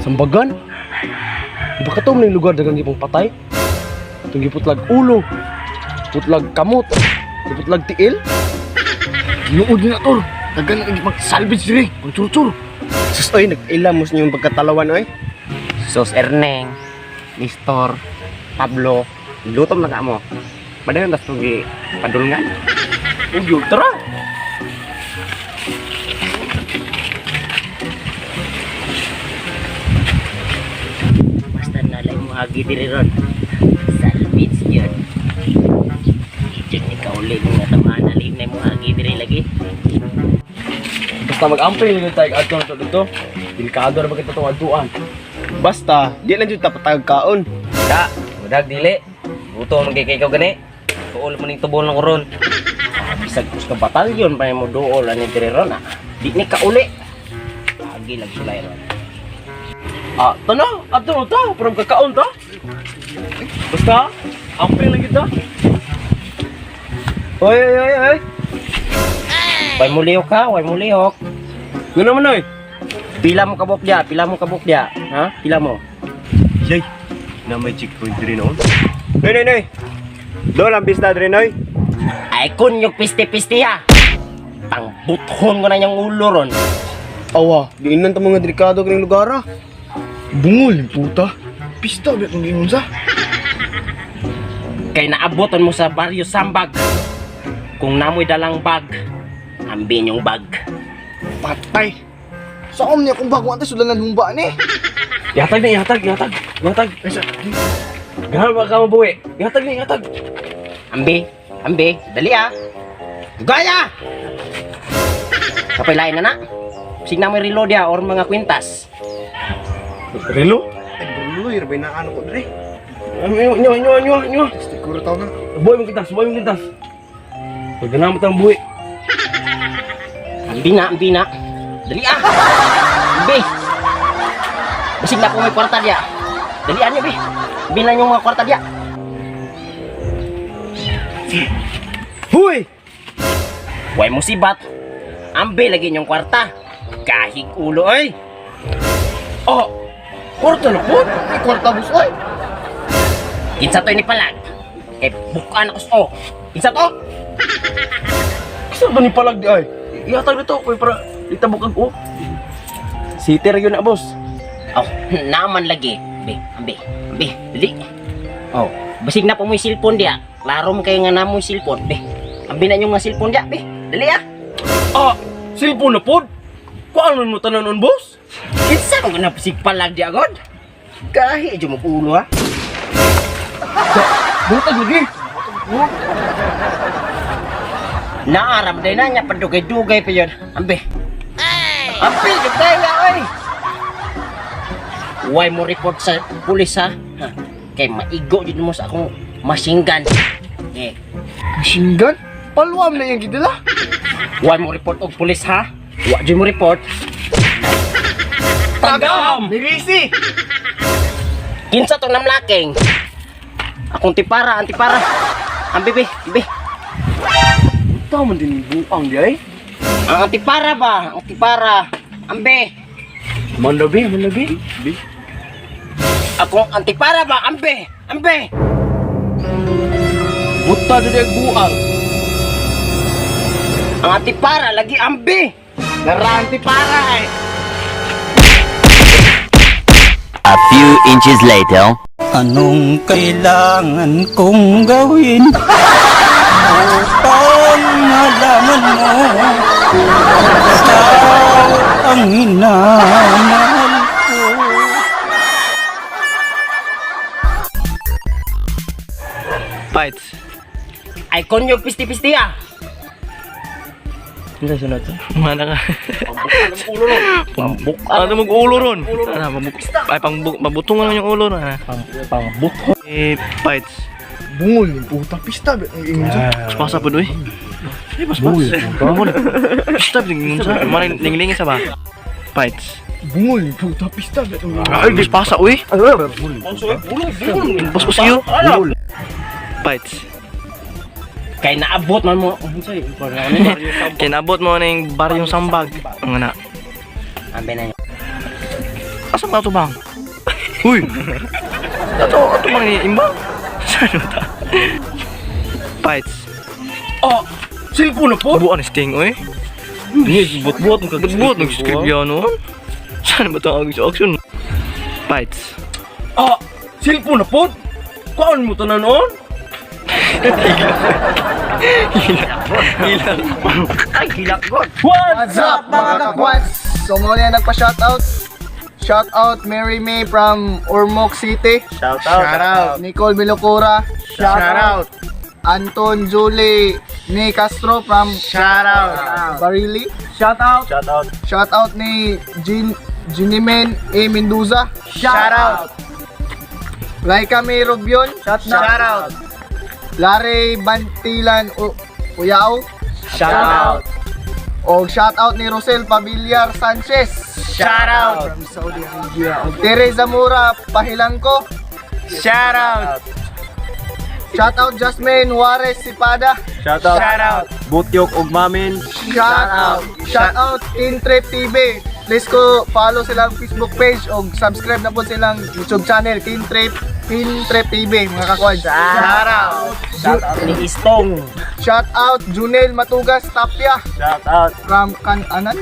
Sambagan? Baka to man yung lugar dagang gipang patay? Itong giputlag ulo, putlag kamot, giputlag tiil. Tinuod na tol. Dagan na mag-salvage diri. Pangchurchur. Sus, oy, nag-ila mo sa inyong pagkatalawan, oy. Sos Erneng, Nestor, Pablo, lutom na ka mo. Padayon tas tugi padulngan. Ugyo, tara! Basta nalay mo agi diri ron. Salvage yun. Diyan ni kauli nga tamaan na na mo agi diri lagi. Basta mag-ampay lang tayo adto na dito. Delikado ra ba kita itong adtuan. Basta, di lang jud ta patag kaon. Da, mudag dili. Gutom man kay ikaw gani. Tuol man ning tubol ng ron. Bisag kus ka batalyon pa mo duol ani diri ron ah. Di ni kauli. Agi lang sulay ron. Ah, tana, adto na ta, para magkakaon ta. Basta, ampay lang kita. Oy, oy, oy, oy. Way mo lihok ha, way mo lihok. Ngano man oy? Pila mo kabuk dia, pila mo kabuk dia. Ha? Pila mo. Yay, na may checkpoint diri noon. Noy, noy, noy. Doon ang pista dre, noy. Ay kunyog pisti-pisti ha. Pangbuthon ko na niyang ulo ron. Awa, diinan ta mga delikado kining lugar ah. Bungol yung puta. Pista ba itong gingon sa? Kay naaboton mo sa baryo Sambag. Kung namoy dalang bag, ambin yung bag. Patay. Sa om niya kung bago ante sulanan humba ni. Ihatag na, ihatag, ihatag, ihatag. Ay sa. Ganahan ba ka mabuhi? Ihatag na, ihatag. Ambi, ambi, dali ah. Gaya! Kapay lain na na. Sig namoy relo dia or mga kwintas. Relo? Ay, bruloy, rabay na ano ko dre. Inyo, inyo, inyo, inyo, inyo. Siguro tao na. Buhi mong kintas, buhi mong kintas. Pag mo tang buhi. Ambi na, ambi na. Dali ah. Ambi. Basig na po may kwarta dia. Dali ah niyo, bi. Ambi na yung mga kwarta dia. Huy! Way musibat. Ambi lagi yung kwarta. Kahig ulo oy. Ah! Kwarta na po? Ay kwarta bus oy. Kinsa to ini palag? Kay bukaan ako sa o. Kinsa to? Kisa ba ni palag di ay? Ihatag na to, kay para itabok ang o. City ra yun na, boss. Oh, naman lagi. Be, ambi, ambi, dali. Oh, basig na po mo yung cellphone dia. Klaro mo kayo nga na mo yung cellphone, be. Ambi na yung nga cellphone dia, be. Dali ah. Ah! Cellphone na pod? Kuan man mo tanan nun, boss? Kinsa mo na sig palag dia god? Gahi jud mo ulo ha. Butag lagi. Naaram day na niya padugay-dugay pa yun. Ambi. Ambi, dugay na oy. Why mo report sa pulis ha? Ha? Kay maigo jud mo sa akong machine gun. Eh, Machine gun? Palwam na yung gidala. why mo report og pulis ha? Wa jud mo report. Tagam! Nirisi. Kinsa tong namlaking? Akong tipara, ang tipara. Ang bibi, bibi. Buta man din buang di ay. Ang antipara ba? Ang antipara. Ambe. Manlabi, manlabi. Bi. Akong antipara ba? Ambe. Ambe. Buta jud ang buang. Ang antipara lagi ambe. Nara antipara eh. A few inches later. Anong kailangan kong gawin upang malaman mo ikaw ang minamahal ko? Fights. Ay konyo pisti-pisti ah. Unsa sunod? Mana ka? Pambuk Ano mag ulo ron? Ana, mabuk ay pangbuk mabutungan lang yung ulo na. pangbuto. Eh, fights. Bungol yung puta. Pista ba itong gingon sa? Pasa po doy. Eh, pas pas. Bungol. Pista ning sa. Maring ninglingi sa ba? Fights. Bungol yung puta. Pista ba itong gingon sa? Ay, pas pasa uy. Pas pas iyo. Fights. Kay naabot man mo. Unsay? Kinabot mo na yung baryong sambag. Ang ana. Ambi na nyo. Asa ba ito bang? Uy! Ato, ato bang ni Imbang? Saan ba ta? Fights. Ah, cellphone na po. Buwan ni Sting, oy. Buot-buot mo kag Buot nag-script yan, noon. Saan ba ito ang sa action? Fights. Ah, cellphone na po. Kuan mo tanan noon? Ilang. Ay, hilak god. What's up, mga kakwats? So muna yung nagpa-shoutout. Shoutout Mary May from Ormoc City. Shout out. Shout out. Nicole Milocura. Shout out. Anton Julie ni Castro from Shout out. Barili. Shout out. Shout out. Shout out ni Jean Jinimen A. Mendoza. Shout out. Laika May Rubion. Shout out. Larry Bantilan Uyao. Shout out. O shout out ni Rosel Pabiliar Sanchez. Shout out. From Saudi Arabia. O Tere Zamora Pahilangco. Shout out. Shout out Jasmine Juarez Sipada. Shout out. Shout out. Butyok ug Mamin. Shout out. Shout out Intrip TV. Please ko follow silang Facebook page o subscribe na po silang YouTube channel Kintrip Kintrip TV, mga kakwad. Shout out. Shout out ni Istong. Shout out Junel Matugas Tapia Shout out. from Kananan.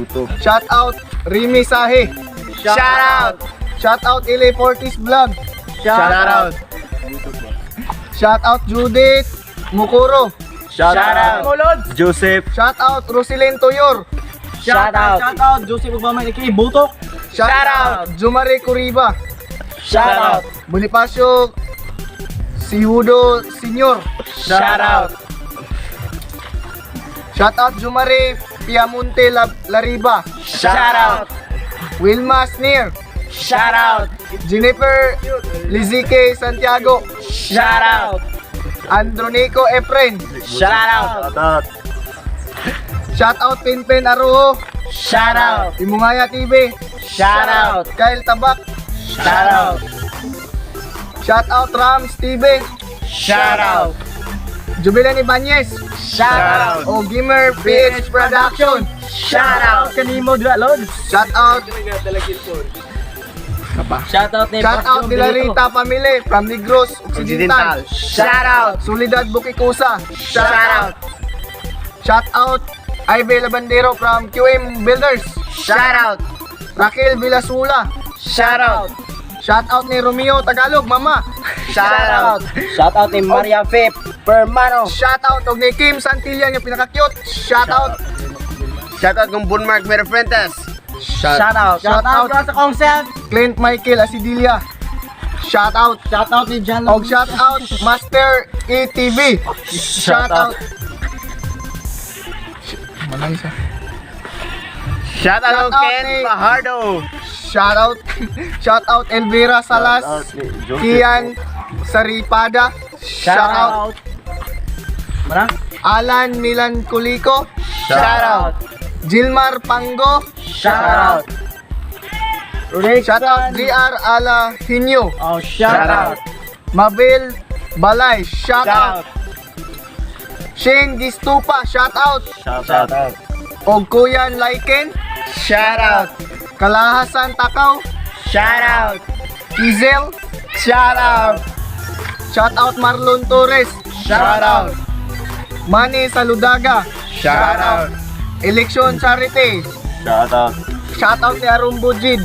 Buto. Shout out Rimi Sahi. Shout out. Shout out Ile Fortis Vlog. Shout out. Shout out Judith Mukuro. Shout out. Joseph. Shout out Roselyn Toyor. Shout out. Shout out Joseph Ugmamay ni Butok. Shout out Jumare Kuriba. Shout out. Bonifacio Sihudo Senior. Shout out. Shout out Jumare Piamonte Lariba. Shout out. Wilma Sneer. Shout out. Jennifer Lizike Santiago. Shout out. Andronico Efren. Shout out. Shout out. Shout out Pinpin Arujo. Shout out. Imungaya TV. Shout out. Kyle Tabak. Shout out. Shout out Rams TV. Shout out. Jubilan Ibanez. Shout out. O Gamer PH Production. Shout out. Kanimo dira Lord. Shout out. Shout out ni Shout out nila Rita Family from Negros Occidental. Shout out. Soledad Bukikusa. Shout out. Shout out Ivy Labandero from QM Builders. Shout out. Raquel Vilasula. Shout out. Shout out ni Romeo Tagalog, mama. Shout out. Shout out ni Maria Fe Permano. Shout out og ni Kim Santillan yung pinaka-cute. Shout out. Shout out kung Bunmark Merafrentes. Shout out. Shout out sa kong self. Clint Michael Asidilia. Shout out. Shout out ni John. Og shout out Master ETV. Shout out. Manay siya. Shout out Shout out Ken ni- Fajardo. Shout out. Shout out Elvira Salas. Kian Saripada. Shout out. Mara? Alan Milan Kuliko. Shout out. Gilmar Pango. Shout out. Shout out GR Ala Hinyo. Oh, shout out. Mabel Balay. Shout out. Shane Gistupa. Shout out. Shout out. Og Kuyan Laiken. Shout out. Kalahasan Takaw. Shout out. Kizel. Shout out. Shout out Marlon Torres. Shout out. Manny Saludaga. Shout out. Election Charity. Shout out. Shout out ni Aron Bujid.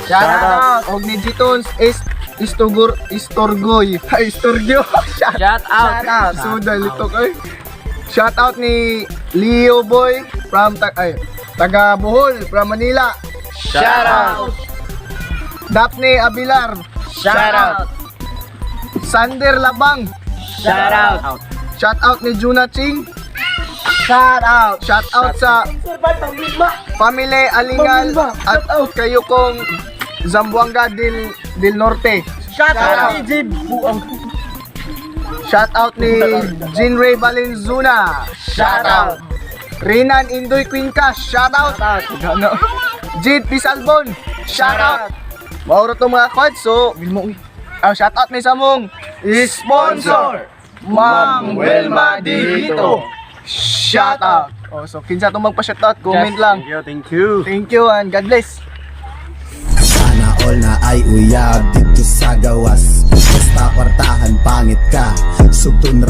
Shout out. Og ni Jitons is Istugur Isturgoy. Ay, Isturgyo. Shout Shout out. Suda lito kay. Shout out ni Leo Boy from ay, taga Bohol from Manila. Shout out. Daphne Abilar. Shout out. Sander Labang. Shout out. Shout out ni Juna Ching. Shout out. Shout out sa Family Alingal at kayo kong Zamboanga del Norte. Shout out ni Jib. Buang. Shout out ni Jean Ray Valenzuna. Shout out. Renan Indoy Cuenca. Shout out. Ano? Jade Pisalbon. Shout out. Mauro to, mga quad. So, shout out ni sa mong sponsor. Ma'am Wilma Dihito. Shout out. Oh, so kinsa tong magpa-shout out, comment lang. Thank you, thank you. Thank you and God bless. Sana all na ay uyab dito sa gawas. Basta kwartahan, pangit ka. Sugtun.